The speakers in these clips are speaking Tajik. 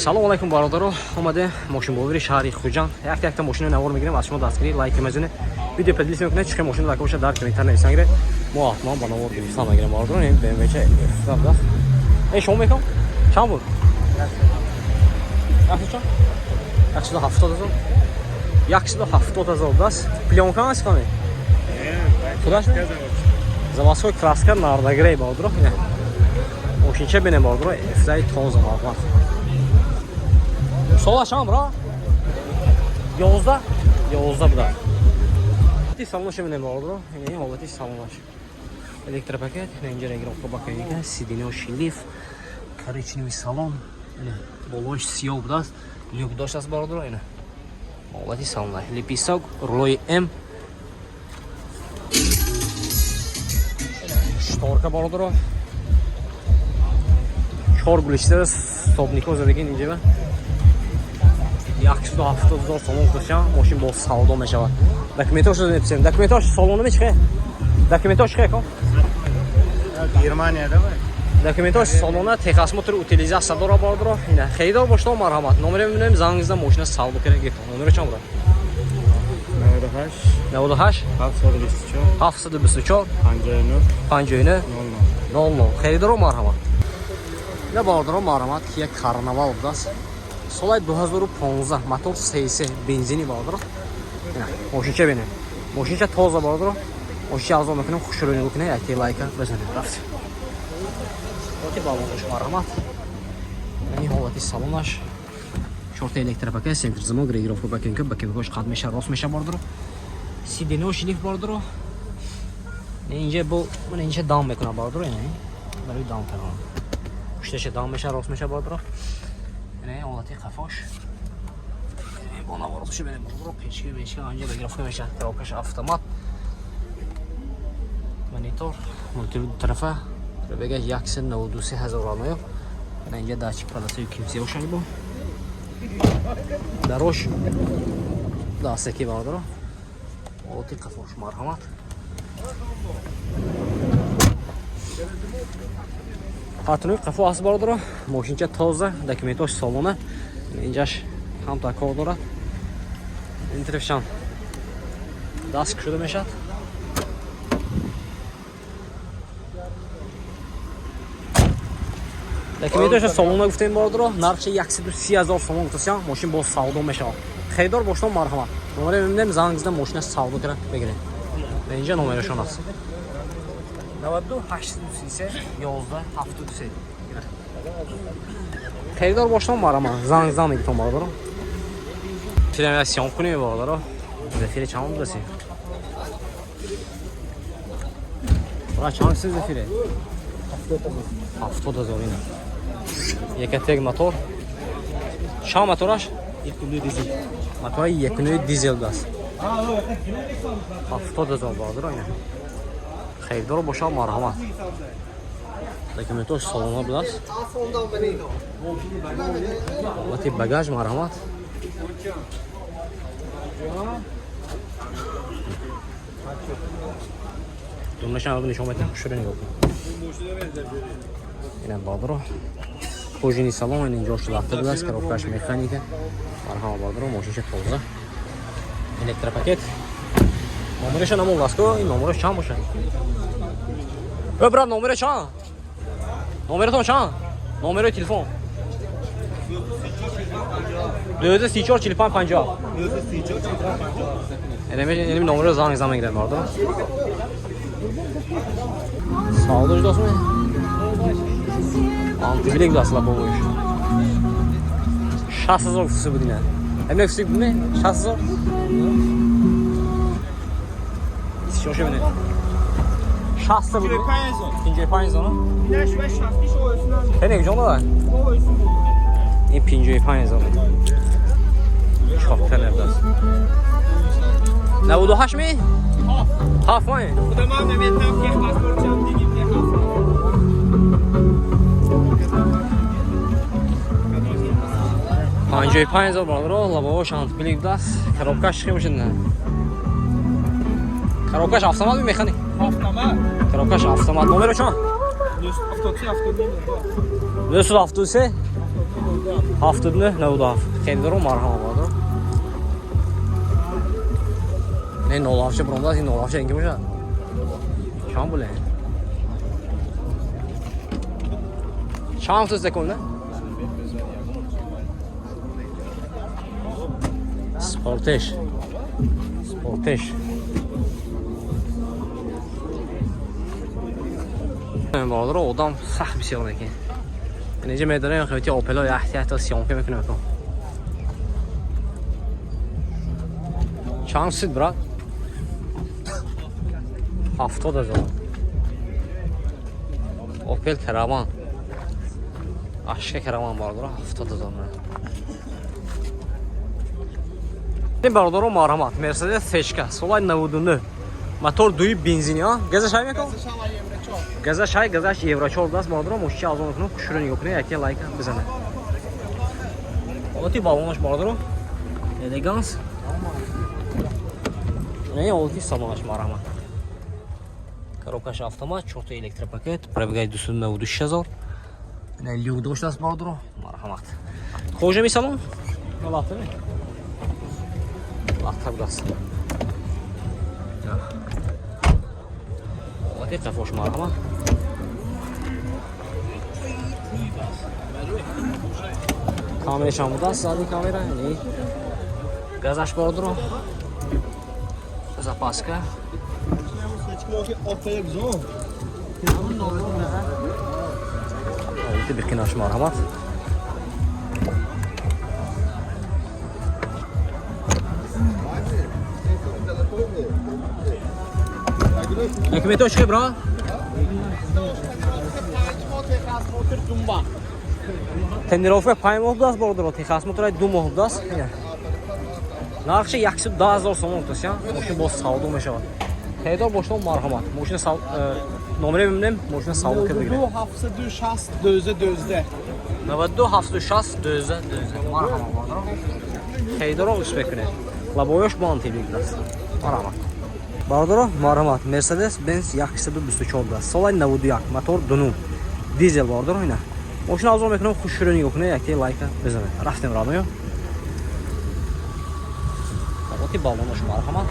Салом алайкум, бародаро. Омадем мошинбовири шаҳри Хуҷанд. Якта якта мошина навор мегирем. Аз шумо дастгирӣ лайк мезанед, видео поделиться мекунед. Чӣ мошина лайк боша, дар комментар нависан гиред, мо ҳатман ба навор гирифта мегирем, бародаро. Ин BMW ча F7. Эй, шумо мекам чанд буд? Яксо чанд? 170 000. 170 000 даст. Плёнка аст каме? Худаш заводской, краска нардагирей, бародаро. Мошинча бинем, бародаро, F7 тоза, марҳамат. Сола чанд, бро? 11? 11 буда. Салонаша бинем, бародаро. Ин ҳолати салонаш. Электропакет, инҷа регулировка боковика, сиденье шлиф, коричневый салон, болош сиёҳ будааст, люк доштааст, бародаро, ина. Ҳолати салонаш. Лепесток, рулои М. Шторка, бародаро. Чор гулишта стопнико задагин инҷа. 170 000 сомон гузоштам, мошин бо савдо мешавад. Документошро мепурсем. Документош солона мечхе? Документош хе ком? Германия давай. Документош солона, техосмотр, утилизация дора, бародаро. Ина харидор бошто, марҳамат. Номере мебинем, занг зада мошина савдо кунед, гирифт. Номеро чанд буда? 98 98 724 724 59 59 00. 00. Харидоро, марҳамат. Ина, бародаро, марҳамат, Kia Carnival будааст. Солаи 2015, мотор 33, бензини, бародаро. Ина мошинча бинем. Мошинча тоза, бародаро. Мошинча азон мекунем, хушрӯ нигоҳ кунед, якте лайка бизанед. Рафт. Ҳолати балонаш, марҳамат. Ин ҳолати салонаш. Чорта электропакет, центр замок, регулировка боковика, боковикош қат меша, рост меша, бародаро. Сиденье шлиф, бародаро. Инҷа бо ман инҷа дам мекунам, бародаро, ина барои дам кардан. Пушташа дам меша, рост меша, бародаро. Ина ҳолати қафош. Бо наворотши бинем, бародаро, печка мечка анҷа регулировка меша, коробкаш автомат. Монитор, мультируль ду тарафа, пробегаш 193 ҳазор рамаё. Ина инҷа датчик полосаи кимси бошад бо. Дарош дастаки, бародаро. Ҳолати қафош, марҳамат. Патруи қафо аст, бародаро. Мошинча тоза, документош солона. Инҷаш ҳамта кор дорад. Ин тарафшам даст кушода мешавад. Документоша солона гуфтем, бародаро, нархша 130 ҳазор сомон гуфтасям, мошин боз савдо мешавад. Харидор бошто, марҳамат. Номере мебинем, занг зада мошина савдо кара бигиред. Инҷа номерашон аст. 92 833 11 73. Харидор бошто, марҳамат. Занг зан мегитон, бародаро. Филм я съёмка кунем, бародаро. Зефире чанд будаси? Бра, чанд си зефире? 70 000 ина. Якатек мотор. Чанд мотораш? Дизел. Мотори якунои дизел даст. 70 000, бародаро, ина. Харидор бошад, марҳамат. Документош солона будааст. Ҳолати багаж, марҳамат. Думнашам нишон медиҳам, хушро нигоҳ кун. Ина, бародаро. Кожаный салон, ин инҷош лафта будааст, коробкаш механика. Марҳамат, бародаро, мошинча тоза. Электропакет. Номераша намондаст ко? Ин номераш чанд бошад? Э, брат, номера чанд? Номератон чанд? Номерои телефон. 234 45 50. Инами номеро занг зан мегирад, бародаро. Савдош досме? Антиблик даст лабовош. 60 000 гуфтаси буд ина. Ҳамина гуфтаси буд не? 60 000? Шоша бинед. 60 буд. 55 ҳазор. Хеле ҷон дорад? Ин 55 ҳазор. Чоп набдаст. 98 ми? 7 ми? Худамам наметам ки паспортчам дигим ки 7. 55 ҳазор, бародаро, лабовош антиблик даст. Коробкаш чӣ бошад не? Коробкаш автомат ми механик? Автомат. Коробкаш автомат. Номеро чанд? 73 79 973 02. 79 97. Хелдоро марҳама бародар. Не 07 бромда, ин 07 инки бошад. Чанд буле? Чанд фтуз секунда? Спортеш. Спортеш. Бародар, одам сахт бисёр мекунад. Инҷа медонем хелти Опело яхти съёмка мекунем. Чанд сид, брат? 70,000. Опел Караван. Ашка Караван бародар, 70,000. Ин бародаро марҳамат, Мерседес Сечка, солай 99. Мотор дуи бензини, а? Газа шай мекун? Газа шай, газаш евро 4 даст бародаро, мошин азон кунам, хушро нигоҳ кунед, яке лайк бизанед. Ҳолати балонаш бародаро. Элеганс. Не, ҳолати салонаш марҳамат. Коробкаш автомат, 4 электропакет, пробегаи 296,000. Не, люк доштааст бародаро, марҳамат. Кожами салон? Лафта ми? Лафта будааст. Ҳолати қафош марҳамат. Камерашам будааст, задний камера, не. Газаш бародаро. Запаска. Ҳолати биқинаш марҳамат. Документош чӣ, бро? Тонировка 5 моҳ будааст, бародаро, техосмотр 2 моҳ будааст. Нархши 110,000 сомон будааст, я? Мошин боз савдо мешавад. Хелдор бошед, марҳамат. Мошина номере мебинем, мошина савдо карда бигиред. 760 12 12. 92 760 12 12. Марҳамат, бародаро. Хелдоро успех кунед. Лабоёш бо антибик будааст. Марҳамат. Бародаро, марҳамат, Mercedes Benz 124 будааст. Солай 91, мотор 2.0. Дизел бародаро, ина. Мошина азон мекунам, хушро нигоҳ кунед, яке лайка бизанед. Рафтем радоё. Ҳолати балонош марҳамат.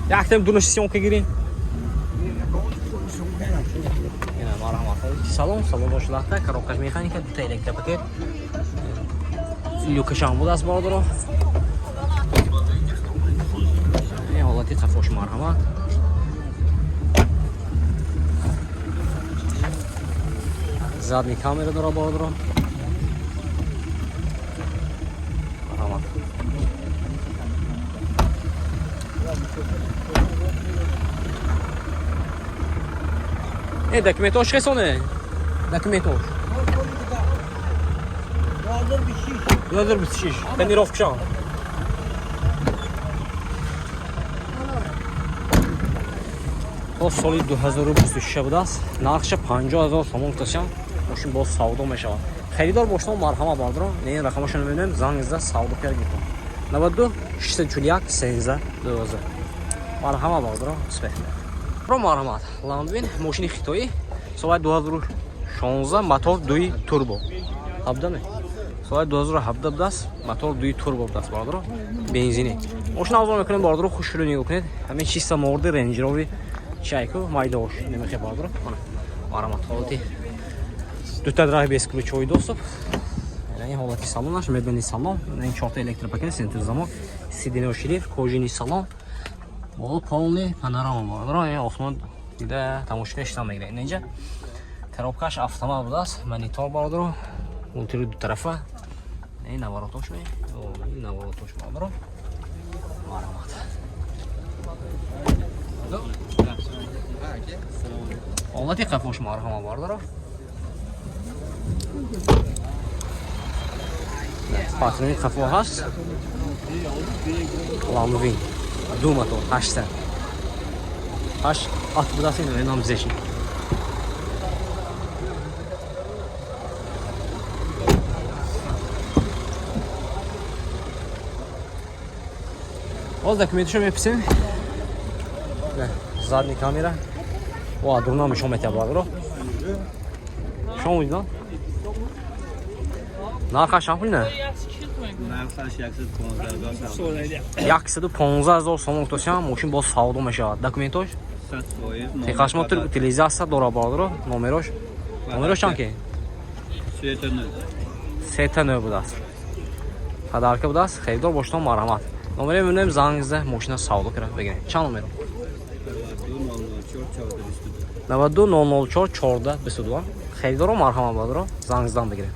Яктем дунаш съёмка гирем. Ина марҳамат. Салон, салонош лахта, коробкаш механика, дута электропакет. Люкашам будааст бародаро. Ин ҳолати қафош марҳамат. Задний камера дора бародаро. Марҳамат. Документош хесоне? Документош. 2026. Тонировкашам. То соли 2026 будааст. Нархша 50,000 сомон гуфташам. Мошин боз савдо мешавад. Харидор бошед, марҳамат бародаро. Не, ин рақамашро мебинем, занг зада савдо карда гирифтам. 92 641 13 12. Марҳамат бародаро, успех. Ро марҳамат. Ламбин мошини хитоӣ соли 2016 мотор 2 турбо. 17 не? Соли 2017 будааст, мотор 2 турбо будааст бародаро, бензини. Мошин авзо мекунем бародаро, хушро нигоҳ кунед. Ҳамин чиста морди Range Rover чайку майдош намехе бародаро. Мана марҳамат, ҳолати дута драйв без ключовой доступ. Ин ҳолати салонаш, мебелни салон, ин чорта электропакет, центр замок, сиденье шрифт, кожаный салон. Боло полный панорама бародаро, ин осмон дида тамошо шидан мегирад. Инҷа коробкаш автомат будааст, монитор бародаро, мультири ду тарафа. Ин наворотош ме, ин наворотош бародаро. Марҳамат. Ҳолати қафош марҳамат бародаро. Патрони қафо ҳаст. Ламвин. Ду мотор, 8. 8 ат будааст, ин нам зеши. Ҳоз документашо меписем. Задний камера. Ва дурна мешон метия бародаро. Шон видно? Нархаш чанд пул не? Нархаш 115 000. 115 000 сомон гуфтасиам, мошин боз савдо мешавад. Документош? 100%. Техосмотр, утилизация дора, бародаро. Номерош чанд ки? Светоны. Сета нӯ будааст. Подарка будааст. Харидор бошитон, марҳамат. Номере мебинем, занг зада мошина савдо кара бигирем. Чанд номеро? 92 004 14 92 004 14 22. Харидоро марҳамат, бародаро, занг задан бигирем.